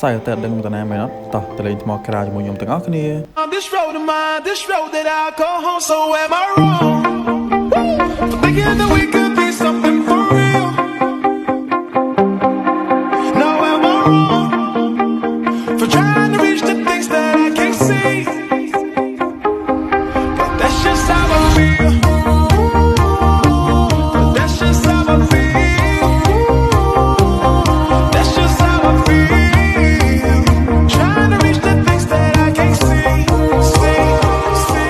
សើតែដឹងតាណាមែនអត់តោះទៅលេងថ្មក្រាលជាមួយខ្ញុំទាំងអស់គ្នា On this road of mine, this road that I call home. So am I wrong for thinking that we could be something for real? No, am I wrong for trying to reach the things that I can't see? But that's just how I feel. But that's just how I feel. That's just how I feel. Trying to reach the things that I can't see, see, see.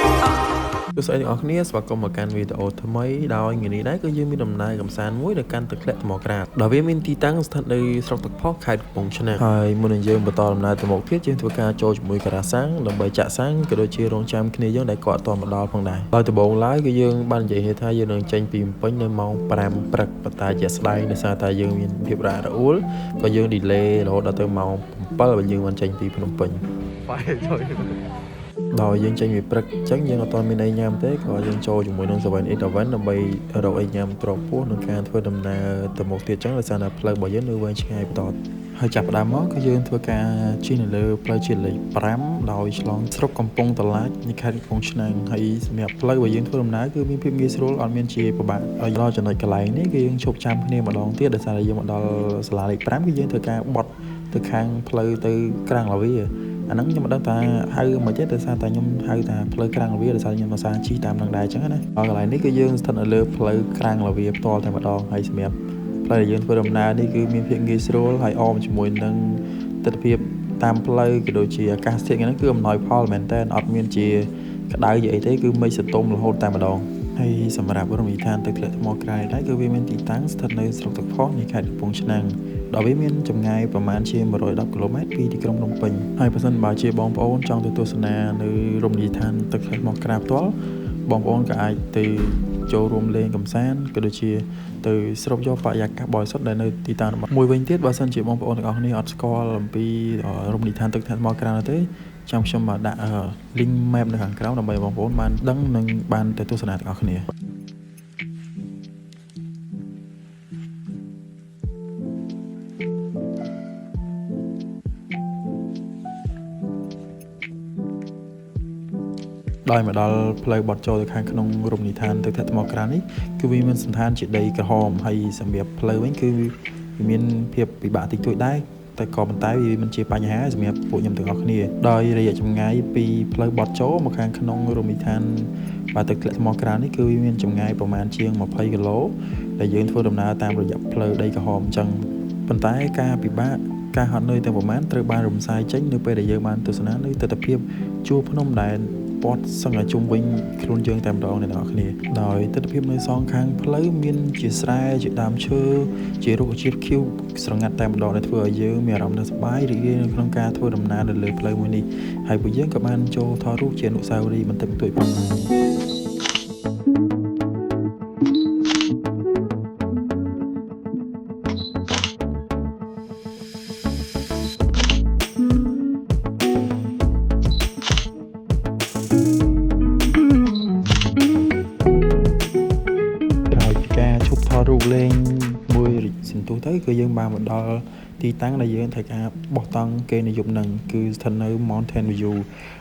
សួស្តីទាំងអស់គ្នាស្វាគមន៍មកកាន់វីដេអូថ្មីដោយថ្ងៃនេះដែរគឺយើងមានដំណើរកម្សាន្តមួយនៅកាន់ទឹកធ្លាក់ថ្មក្រាលដោយវាមានទីតាំងស្ថិតនៅស្រុកទឹកផុសខេត្តកំពង់ឆ្នាំងហើយមុននឹងយើងបន្តដំណើរទៅមុខទៀតយើងធ្វើការចូលជាមួយការ៉ាសាំងដើម្បីចាក់សាំងក៏ដូចជារងចាំគ្នាយើងដែលគាត់អត់ទាន់មកដល់ផងដែរដោយដំបូងឡើយគឺយើងបាននិយាយថាយើងនឹងចេញពីភ្នំពេញនៅម៉ោង5ព្រឹកប៉ុន្តែជាក់ស្ដែងដោយសារតែយើងមានភាពរអាក់រអួលក៏យើង delay រហូតដល់ទៅម៉ោង7បើយើងបានចេញពីភ្នំពេញ ដោយយើងចេញពីព្រឹកអញ្ចឹងយើងអត់ទាន់មានអីញ៉ាំទេក៏យើងចូលជាមួយនឹង 7-Eleven ដើម្បីរកអីញ៉ាំទ្រពោះក្នុងការធ្វើដំណើរទៅមុខទៀតអញ្ចឹងដោយសារតែផ្លូវរបស់យើងនៅវែងឆ្ងាយបន្តហើយចាប់ផ្ដើមមកគឺយើងធ្វើការជិះនៅលើផ្លូវជាតិលេខ5ដោយឆ្លងស្រុកកំពង់ត្រឡាចនៃខេត្តកំពង់ឆ្នាំងហើយសម្រាប់ផ្លូវរបស់យើងធ្វើដំណើរគឺមានភាពងាយស្រួលអត់មានជាពិបាកហើយដល់ចំណុចកន្លែងនេះគឺយើងឈប់ចាំគ្នាម្ដងទៀតដោយសារតែយើងមកដល់សាលាលេខ5គឺយើងធ្វើការបត់ទៅខាងផ្លូវទៅក្រាំងឡាវីអាហ្នឹងខ្ញុំមិនដឹងថាហៅមិនទេដោយសារតែខ្ញុំហៅថាផ្លូវក្រាំងឡាវាដោយសារខ្ញុំអាសាជិះតាមនឹងដែរអញ្ចឹងណាដល់កន្លែងនេះគឺយើងស្ថិតនៅលើផ្លូវក្រាំងឡាវាផ្ទាល់តែម្ដងហើយសម្រាប់ផ្លូវដែលយើងធ្វើដំណើរនេះគឺមានភាពងាយស្រួលហើយអមជាមួយនឹងទិដ្ឋភាពតាមផ្លូវក៏ដូចជាអាកាសធាតុហ្នឹងគឺអំណោយផលមែនតើអត់មានជាក្តៅជាអីទេគឺមេឃសតុំរហូតតែម្ដងហើយសម្រាប់រមណីយដ្ឋានទឹកធ្លាក់ថ្មក្រាលដែរគឺវាមានទីតាំងស្ថិតនៅស្រុកទឹកផុសនៃខេត្តកំពង់ឆ្នាំងដោយវាមានចម្ងាយប្រមាណជា110គីឡូម៉ែត្រពីទីក្រុងភ្នំពេញហើយប្រសិនបើជាបងប្អូនចង់ទៅទស្សនានៅរមណីយដ្ឋានទឹកធ្លាក់ថ្មក្រាលផ្ទាល់បងប្អូនក៏អាចទៅចូលរួមលេងកម្សាន្តក៏ដូចជាទៅស្រូបយកបរិយាកាសបរិសុទ្ធដែលនៅទីតាំងរបស់មួយវិញទៀតបើសិនជាបងប្អូនទាំងអស់គ្នាអត់ស្គាល់អំពីរមណីយដ្ឋានទឹកធ្លាក់ថ្មក្រាលនោះទេចាំខ្ញុំមកដាក់ link map នៅខាងក្រោមដើម្បីបងប្អូនបានដឹងនិងបានទៅទស្សនាទាំងអស់គ្នា ដោយមកដល់ផ្លូវបត់ចូលទៅខាងក្នុងរមណីយដ្ឋានទឹកធ្លាក់ថ្មក្រាលនេះគឺវាមានសន្តានជាដីក្រហមហើយសម្រាប់ផ្លូវវិញគឺវាមានភាពពិបាកតិចតួចដែរតែក៏ប៉ុន្តែវាមិនជាបញ្ហាសម្រាប់ពួកខ្ញុំទាំងអស់គ្នាដោយរយៈចម្ងាយពីផ្លូវបត់ចូលមកខាងក្នុងរមណីយដ្ឋានបាទទឹកធ្លាក់ថ្មក្រាលនេះគឺវាមានចម្ងាយប្រមាណជាង20គីឡូដែលយើងធ្វើដំណើរតាមរយៈផ្លូវដីក្រហមអញ្ចឹងប៉ុន្តែការពិបាកការហត់នឿយទាំងប្រមាណត្រូវបានរំសាយចេញនៅពេលដែលយើងបានទស្សនានៅទិដ្ឋភាពជួរភ្នំដែលព័ទ្ធសឹងឲ្យជុំវិញខ្លួនយើងតែម្ដងអ្នកនរគ្នាដោយទិដ្ឋភាពនៅសងខាងផ្លូវមានជាស្រែជាដើមឈើជារុក្ខជាតិខៀវស្រងាត់តែម្ដងដែលធ្វើឲ្យយើងមានអារម្មណ៍ថាសប្បាយរីករាយនៅក្នុងការធ្វើដំណើរនៅលើផ្លូវមួយនេះហើយពួកយើងក៏បានចូលថតរូបជាអនុស្សាវរីយ៍បន្តិចបន្តួចផងដែរ ក្រោយពីការឈប់ថតរូបលេងមួយសន្ទុះទៅគឺយើងបានមកដល់ទីតាំងដែលយើងត្រូវការបោះតង់គេនិយមនឹងគឺស្ថិតនៅ Mountain View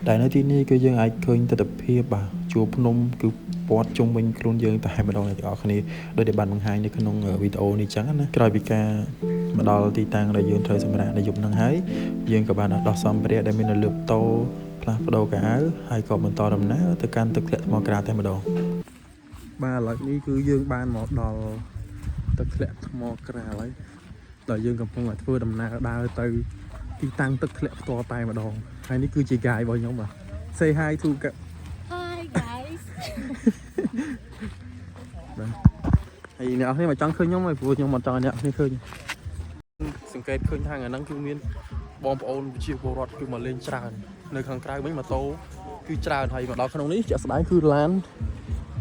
ដែលនៅទីនេះគឺយើងអាចឃើញទិដ្ឋភាពបាទជួរភ្នំគឺព័ទ្ធជុំវិញខ្លួនយើងតែម្ដងអ្នកទាំងអស់គ្នាដោយដែលបានបង្ហាញនៅក្នុងវីដេអូនេះចឹងណាក្រោយពីការមកដល់ទីតាំងដែលយើងត្រូវសម្រាកនៅយប់ហ្នឹងហើយយើងក៏បានដោះសម្ភារៈដែលមាននៅលើតូផ្លាស់ប្ដូរកៅអៅហើយក៏បន្តដំណើរទៅកាន់ទឹកធ្លាក់ថ្មក្រាលតែម្ដង បាទឥឡូវនេះគឺយើងបានមកដល់ទឹកធ្លាក់ថ្មក្រាលហើយដល់យើងកំពុងតែធ្វើដំណើរដើរទៅទីតាំងទឹកធ្លាក់ផ្ទាល់តែម្ដងហើយនេះគឺជា guide របស់ខ្ញុំបាទ Say hi to Hi guys. បាទហើយអ្នកនរគ្នាមកចង់ឃើញខ្ញុំហើយព្រោះខ្ញុំអត់ចង់ឲ្យអ្នកនរគ្នាឃើញសង្កេតឃើញថាថ្ងៃហ្នឹងគឺមានបងប្អូនប្រជាពលរដ្ឋគឺមកលេងច្រើននៅខាងក្រៅវិញម៉ូតូគឺច្រើនហើយមកដល់ក្នុងនេះជាក់ស្ដែងគឺឡាន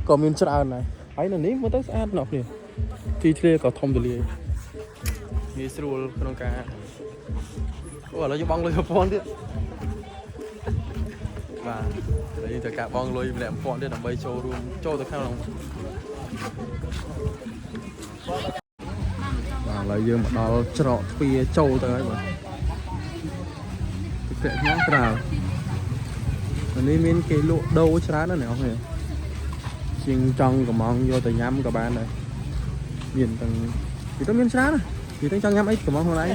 ក៏មានច្រើនដែរហើយនៅនេះមើលទៅស្អាតអ្នកនរគ្នាទីធ្លាក៏ធំទូលាយងាយស្រួលក្នុងការអូឥឡូវយើងបង់លុយ1000ទៀតបាទឥឡូវយើងត្រូវការបង់លុយម្នាក់1000ទៀតដើម្បីចូលរួមចូលទៅក្នុង បាទឥឡូវយើងមកដល់ច្រកទ្វារចូលទៅហើយបាទ ទឹកធ្លាក់ថ្មក្រាលនេះមានគេលក់ដូរច្រើនណាស់អ្នកនរជាងចង់កំងយកទៅញ៉ាំក៏បានដែរមានទាំងពីទៅមានច្រើនណាពីទៅចង់ញ៉ាំអីកំងខ្លួនឯង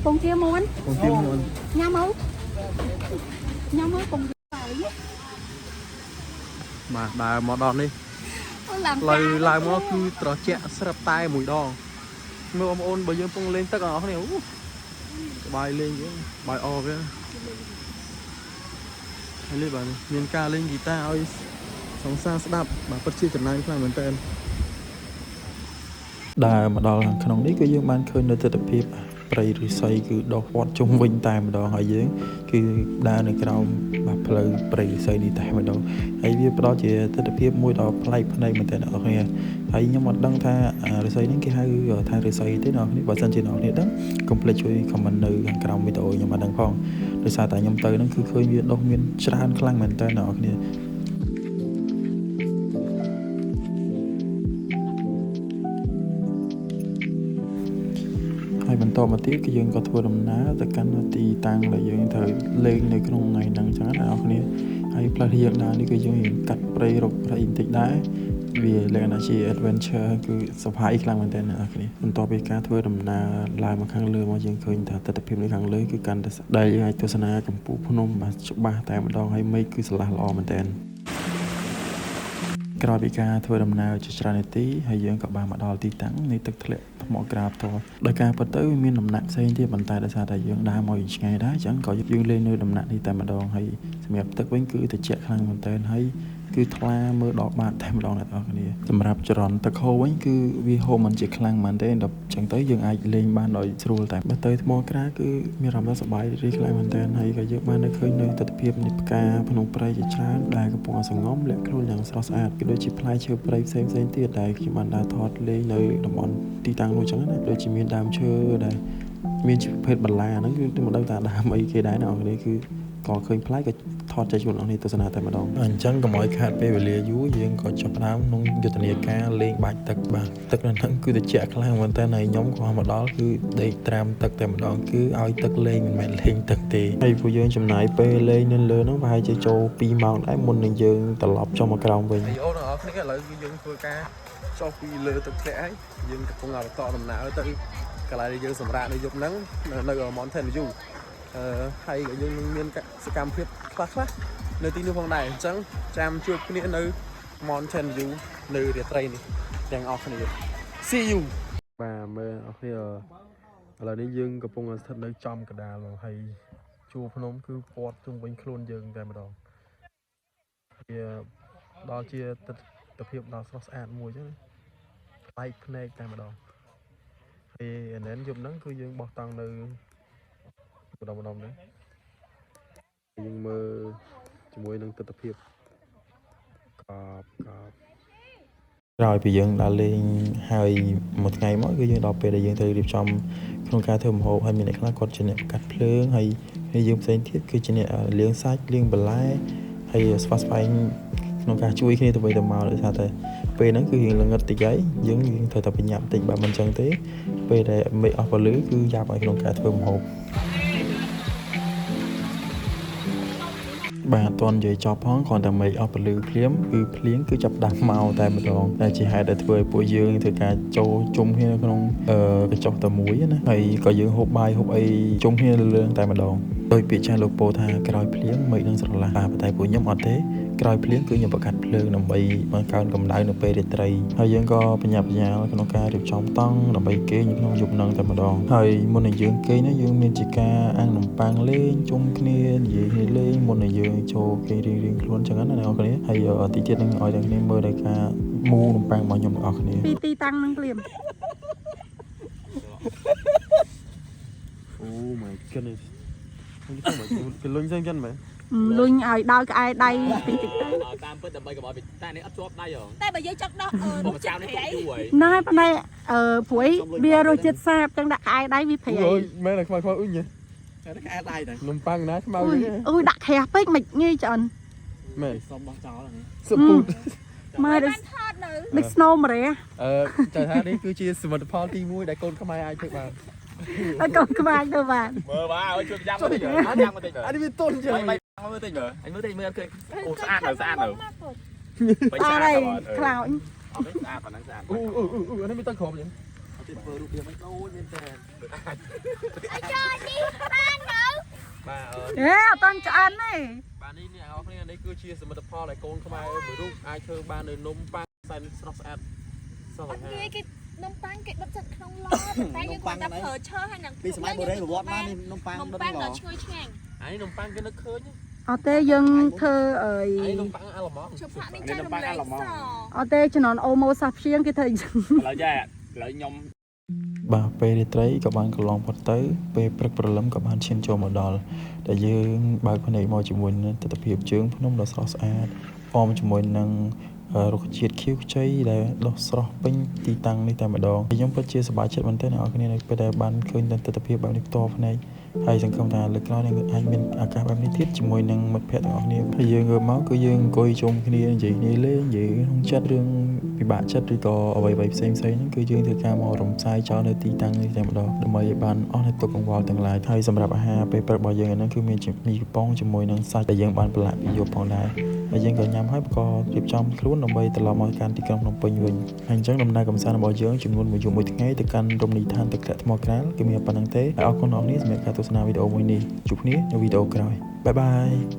ពងទាមួន ពងទាមួន ញ៉ាំមកញ៉ាំមកពងទា បាទដើរមកដល់នេះ អូឡើង ផ្លូវឡើងមកគឺត្រជាក់ស្រាប់តែមួយដងមើលបងប្អូនបើយើងពងលេងទឹកអស់គ្នាអូសបាយលេងយើងបាយអវាហើយនេះបាទមានការលេងហ្គីតាឲ្យសង្សារស្ដាប់បាទពិតជាចំណាយខ្លាំងមែនតើ ដើរមកដល់ខាងក្នុងនេះគឺយើងបានឃើញនៅទិដ្ឋភាពព្រៃឫស្សីគឺដុះព័ទ្ធជុំវិញតែម្ដងហើយយើងគឺដើរនៅក្រោមបាទផ្លូវព្រៃឫស្សីនេះតែម្ដងហើយវាផ្ដល់ជាទិដ្ឋភាពមួយដ៏ប្លែកភ្នែកមែនទែនអ្នកនរគ្នាហើយខ្ញុំអត់ដឹងថាអាឫស្សីនេះគេហៅថាឫស្សីទេអ្នកនរគ្នាបើសិនជាអ្នកនរគ្នាដឹងកុំភ្លេចជួយ comment នៅខាងក្រោមវីដេអូខ្ញុំអត់ដឹងផងដោយសារតែខ្ញុំទៅហ្នឹងគឺឃើញវាដុះមានច្រើនខ្លាំងមែនទែនអ្នកនរគ្នា ហើយបន្តមកទៀតគឺយើងក៏ធ្វើដំណើរទៅកាន់ទីតាំងដែលយើងត្រូវលេងនៅក្នុងថ្ងៃហ្នឹងអញ្ចឹងណាអ្នកនរគ្នាហើយផ្លូវដែលយើងដើរនេះគឺយើងរៀងកាត់ព្រៃរកព្រៃបន្តិចដែរវាលក្ខណៈជា adventure គឺសប្បាយខ្លាំងមែនទែនអ្នកនរគ្នាបន្ទាប់ពីការធ្វើដំណើរឡើងមកខាងលើមកយើងឃើញថាទិដ្ឋភាពនៅខាងលើគឺកាន់តែស្ដីហើយទស្សនាកំពូលភ្នំបាទច្បាស់តែម្ដងហើយមេឃគឺស្រឡះល្អមែនទែន ក្រោយពីការធ្វើដំណើរជាច្រើននាទីហើយយើងក៏បានមកដល់ទីតាំងនៃទឹកធ្លាក់ថ្មក្រាលផ្ទាល់ដោយការពិតទៅវាមានដំណាក់ផ្សេងទៀតប៉ុន្តែដោយសារតែយើងដើរមកយ៉ាងឆ្ងាយដែរអញ្ចឹងក៏យើងលេងនៅដំណាក់នេះតែម្ដងហើយសម្រាប់ទឹកវិញគឺត្រជាក់ខ្លាំងមែនទែនហើយគឺថ្លាមើលដល់បាតតែម្ដងអ្នកនរគ្នាសម្រាប់ចរន្តទឹកហូរវិញគឺវាហូរមិនជាខ្លាំងមែនទេដល់អញ្ចឹងទៅយើងអាចលេងបានដោយស្រួលតែបើទៅថ្មក្រាលគឺមានអារម្មណ៍ថាសប្បាយរីកខ្លាំងមែនទែនហើយក៏យើងបាននៅឃើញនៅទិដ្ឋភាពនៃផ្កាភ្នំព្រៃជាច្រើនដែលកំពុងសងំលាក់ខ្លួនយ៉ាងស្រស់ស្អាតក៏ដូចជាផ្លែឈើព្រៃផ្សេងៗទៀតដែលខ្ញុំបានដើរថតលេងនៅតំបន់ទីតាំងនោះអញ្ចឹងណាដូចជាមានដើមឈើដែលមានជាប្រភេទបន្លាហ្នឹងគឺមិនដឹងថាដើមអីគេដែរអ្នកនរគ្នាគឺក៏ឃើញផ្លែក៏ថតចែកជូនអ្នកនរគ្នាទស្សនាតែម្ដងអញ្ចឹងកុំឲ្យខាតពេលវេលាយូរយើងក៏ចាប់ផ្ដើមក្នុងយុទ្ធនាការលេងបាច់ទឹកបាទទឹកនៅហ្នឹងគឺត្រជាក់ខ្លាំងមែនតើហើយខ្ញុំក៏មកដល់គឺដេកត្រាំទឹកតែម្ដងគឺឲ្យទឹកលេងមិនមែនលេងទឹកទេហើយពួកយើងចំណាយពេលលេងនៅលើហ្នឹងប្រហែលជាចូល2ម៉ោងដែរមុននឹងយើងត្រឡប់ចុះមកក្រោមវិញ ហើយអូនទាំងអស់គ្នាឥឡូវគឺយើងធ្វើការចុះពីលើទឹកធ្លាក់ហើយយើងកំពុងតែបន្តដំណើរទៅកន្លែងដែលយើងសម្រាកនៅយប់ហ្នឹងនៅ Mountain View អឺហើយក៏យើងនឹងមានសកម្មភាពខ្លះខ្លះនៅទីនោះផងដែរអញ្ចឹងចាំជួបគ្នានៅ Mountain View នៅរាត្រីនេះទាំងអស់គ្នា See you បាទមើលអស់គ្នាឥឡូវនេះយើងកំពុងតែស្ថិតនៅចំកណ្ដាលមកហើយជួរភ្នំគឺព័ទ្ធជុំវិញខ្លួនយើងតែម្ដងវាដល់ជាទិដ្ឋភាពដ៏ស្រស់ស្អាតមួយចឹងណាប្លែកភ្នែកតែម្ដងហើយអានេះយប់ហ្នឹងគឺយើងបោះតង់នៅម្ដងម្ដងហ្នឹងយើងមើលជាមួយនឹងទិដ្ឋភាពកប់កប់ ក្រោយពីយើងដើរលេងហើយមួយថ្ងៃមកគឺយើងដល់ពេលដែលយើងត្រូវរៀបចំក្នុងការធ្វើម្ហូបហើយមានអ្នកខ្លះគាត់ជាអ្នកកាត់ភ្លើងហើយហើយយើងផ្សេងទៀតគឺជាអ្នកលាងសាច់លាងបន្លែហើយស្វាស្វែងក្នុងការជួយគ្នាទៅវិញទៅមកដោយសារតែពេលហ្នឹងគឺយើងល្ងឹតតិចហើយយើងយើងត្រូវតែប្រញាប់តិចបើមិនចឹងទេពេលដែលមេឃអស់ពលឺគឺយ៉ាប់ឲ្យក្នុងការធ្វើម្ហូប បាទអត់ទាន់និយាយចប់ផងគ្រាន់តែមេឃអស់ពលឺភ្លាមគឺភ្លៀងគឺចាប់ផ្ដើមមកតែម្ដងដែលជាហេតុដែលធ្វើឲ្យពួកយើងធ្វើការចូលជុំគ្នានៅក្នុងអឺកញ្ចុះតែមួយណាហើយក៏យើងហូបបាយហូបអីជុំគ្នាលើលើតែម្ដងដោយពាក្យចាស់លោកពោលថាក្រោយភ្លៀងមេឃនឹងស្រឡះបាទប៉ុន្តែពួកខ្ញុំអត់ទេក្រោយភ្លៀងគឺខ្ញុំបង្កាត់ភ្លើងដើម្បីបង្កើនកម្ដៅនៅពេលរាត្រីហើយយើងក៏ប្រញាប់ប្រញាល់ក្នុងការរៀបចំតង់ដើម្បីគេងនៅក្នុងយប់ហ្នឹងតែម្ដងហើយមុននឹងយើងគេងនោះយើងមានជាការអាំងនំប៉័ងលេងជុំគ្នានិយាយគ្នាលេងមុននឹងយើងចូលគេងរៀងៗខ្លួនចឹងណាអ្នកនរគ្នាហើយតិចទៀតនឹងឲ្យអ្នកគ្នាមើលដល់ការមូនំប៉័ងរបស់ខ្ញុំទាំងអស់គ្នា ពីទីតាំងហ្នឹងភ្លាម Oh my goodness នេះធ្វើមកគេលុញចឹងចឹងមែន លុញឲ្យដោយក្អែដៃតិចតិចទៅ តាមពិតដើម្បីកុំឲ្យតែនេះអត់ជាប់ដៃហ៎ តែបើយើងចង់ដោះអឺ បងចាំនេះទុកយូរហើយ ណែប៉ុន្តែអឺព្រួយវារសជាតិសាបចឹងដាក់ក្អែដៃវាប្រៃ អូយមែនតែខ្មៅខ្មៅអ៊ុញហ៎ តែក្អែដៃតែ នំប៉័ងណាខ្មៅ អុយ វិញ អុយដាក់ក្រាស់ពេកមិនងាយឆ្អិន មែន សុំបោះចោលហ្នឹង សុពូត ម៉ែដូច បានថតនៅ ដូច snow ម្រះ អឺចង់ថានេះគឺជាសមិទ្ធផលទី1ដែលកូនខ្មែរអាចធ្វើបាន ឲ្យកូនខ្មែរទៅបាន មើលបាទឲ្យជួយចាំបន្តិចមើលចាំបន្តិចមើល អានេះវាទន់ជាង បាយបាយមើលតិចមើលអញមើលតិចមើលអត់ឃើញអូស្អាតនៅស្អាតនៅ អត់ហើយខ្លោច អត់ទេស្អាតប៉ុណ្ណឹងស្អាត អូអូអូអានេះមានទឹកក្រោមចឹង ធ្វើរូបភាពមិនដូចមានតែ បាទ អេអត់តាន់ឆ្អិនទេ បាទនេះអ្នកនរគ្នានេះគឺជាសមិទ្ធផលដែលកូនខ្មែរមួយរូបអាចធ្វើបាននៅនំប៉័ងសែនស្រស់ស្អាតសោះ អត់ងាយគេនំប៉័ងគេដុតចិត្តក្នុងឡតែយើងគ្រាន់តែប្រើឈើហើយនឹង ពីសម័យបុរាណប្រវត្តិមកនេះនំប៉័ង នំ ដុតឡ ប៉័ងដ៏ឈ្ងុយឆ្ងាញ់ អានេះនំប៉័ងគេនឹកឃើញ អត់ទេយើងធ្វើអី អានេះនំប៉័ងអាឡម៉ង់ ជប់ផាក់នេះចែករំលែកស អត់ទេជំនាន់អូម៉ូសាសព្យាងគេធ្វើអញ្ចឹង ឥឡូវចាឥឡូវខ្ញុំ បាទពេលរាត្រីក៏បានកន្លងផុតទៅពេលព្រឹកព្រលឹមក៏បានឈានចូលមកដល់ដែលយើងបើកភ្នែកមកជាមួយនឹងទិដ្ឋភាពជើងភ្នំដ៏ស្រស់ស្អាតអមជាមួយនឹងរុក្ខជាតិខៀវខ្ចីដែលដុះស្រស់ពេញទីតាំងនេះតែម្ដងខ្ញុំពិតជាសប្បាយចិត្តមែនទែនអ្នកនរគ្នានៅពេលដែលបានឃើញទិដ្ឋភាពបែបនេះផ្ទាល់ភ្នែកហើយសង្ឃឹមថាលើកក្រោយនឹងអាចមានឱកាសបែបនេះទៀតជាមួយនឹងមិត្តភ័ក្តិទាំងអស់គ្នាហើយយើងងើបមកគឺយើងអង្គុយជុំគ្នានិយាយគ្នាលេងនិយាយក្នុងចិត្តរឿងពិបាកចិត្តឬក៏អ្វីៗផ្សេងៗហ្នឹងគឺយើងធ្វើការមករំសាយចោលនៅទីតាំងនេះតែម្ដងដើម្បីឲ្យបានអស់នៅទុក្ខកង្វល់ទាំងឡាយហើយសម្រាប់អាហារពេលព្រឹករបស់យើងហ្នឹងគឺមានជាមីកំប៉ុងជាមួយនឹងសាច់ដែលយើងបានប្រឡាក់ពីយប់ផងដែរហើយយើងក៏ញ៉ាំហើយក៏រៀបចំខ្លួនដើម្បីត្រឡប់មកកាន់ទីក្រុងភ្នំពេញវិញហើយអញ្ចឹងដំណើរកម្សាន្តរបស់យើងចំនួនមួយយប់មួយថ្ងៃទៅកាន់រមណីយដ្ឋានទឹកធ្លាក់ថ្មក្រាលគឺមានប៉ុណ្្នឹងទេហើយអរគុណអ្នកនរសម្រាប់ការទស្សនាវីដេអូមួយនេះជួបគ្នានៅវីដេអូក្រោយ bye bye.